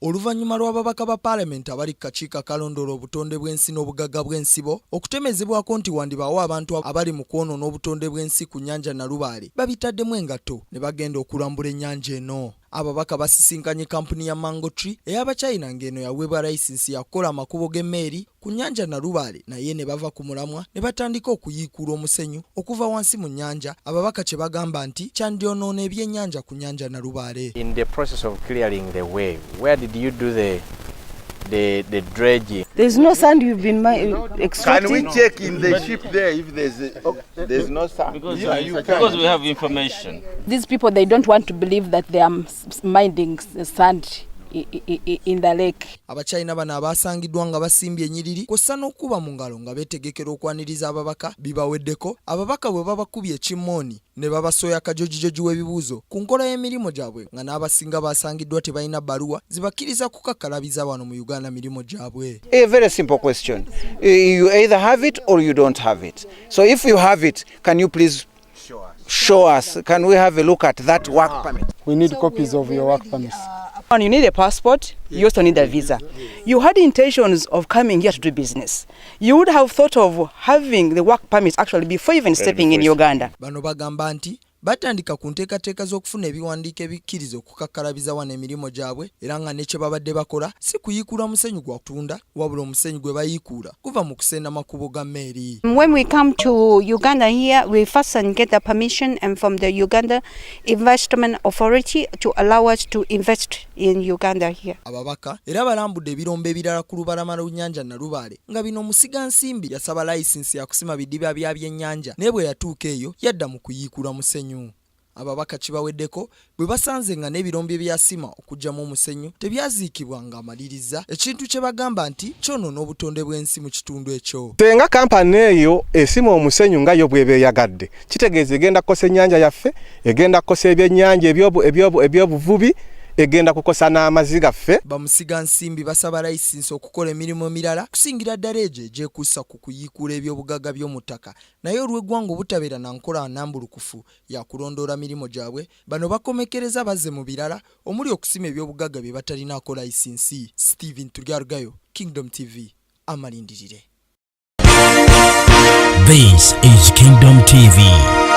Oluvannyuma lw'ababaka ba Paalamenti abali ku kakiiko akalondoola obutonde bw'ensi n'obugagga bw'ensibo okutemezebwako nti wandibaawo abantu abali mu kwonoona obutonde bw'ensi ku nnyanja Nalubaale, babitaddemu engatto ne bagenda okulambula ennyanja eno. Ababaka basisinkanye kkampuni ya Mango Tree ey'Abachina ng'eno yaweebwa layisinsi ya kukola amakubo g'emmeeri ku nnyanja Nalubaale naye ne bava ku mulamwa ne batandika okuyiikuula omusenyu okuva wansi mu nnyanja, ababaka kye bagamba nti kyandyonoona ebyennyanja ku nnyanja Nalubaale. In the process of clearing the way, where did you do the dredging? There's no sand you've been Can we extracting. Check in the ship there if there's no sand? Because, Yeah, you because can. We have information. These people, they don't want to believe that they are mining sand in the lake. Abachina bano abasangiddwa nga basimbye ennyiriri kw'ossa n'okuba mu ngalo nga beetegekera okwaniriza ababaka bibaweddeko. Ababaka bwe babakubye ekimooni ne babasoya kajojijoji w'ebibuuzo ku nkola y'emirimu gyabwe, nga n'abasinga basangiddwa tebalina bbaluwa zibakkiriza kukakkalabiza wano mu Uganda mirimu gyabwe. A very simple question. You either have it or you don't have it. So if you have it, can you please show us? Can we have a look at that work permit? We need copies of your work permits. And you need a passport, you also need a visa. You had intentions of coming here to do business. You would have thought of having the work permit actually before even stepping in Uganda. Bano bagamba nti batandika ku nteekateeka z'okufuna ebiwandiiko ebikkiriza okukakkalabiza wano emirimu gyabwe, era nga ne kye babadde bakola si kuyiikuula musenyu gwa kutunda, wabula omusenyu gwe bayiikuula guva mu kusenda makubo ga mmeeri. When we come to Uganda here, we first and get the permission and from the Uganda Investment Authority to allow us to invest in Uganda here. Ababaka era balambudde ebirombe ebirala ku lubalama lw'ennyanja Nalubaale, nga bino omusigansimbi yasaba layisinsi yakusima bidiba bya byennyanja, naye bwe yatuuka eyo yadda mu kuyiikuula musenyu. Ababaka kibaweddeko bwe basanze nga n'ebirombe byasima okuggyamu omusenyu tebyaziikibwa ng'amaliriza, ekintu kye bagamba nti kyonoona obutonde bw'ensi mu kitundu ekyo. Senga kampani eyo esima omusenyu nga yo bw'eba eyagadde, kitegeeza egenda kukosa ennyanja yaffe, egenda kukosa ebyennyanja ebyobuvubi, egenda kukosa n'amazzi gaffe. Bamusigansimbi basaba layisinsi okukola emirimu emirala, kusingira ddala egyo egyekuusa ku kuyiikuula ebyobugagga by'omu ttaka, naye olw'eggwanga obutabeera na nkola nnambulukufu yakulondoola mirimu gyabwe, bano bakomekereza bazze mu birala omuli okusima ebyobugagga bye batalinaako layisinsi. Stephen Turyarugayo, Kingdom TV, amalindirire. This is Kingdom TV.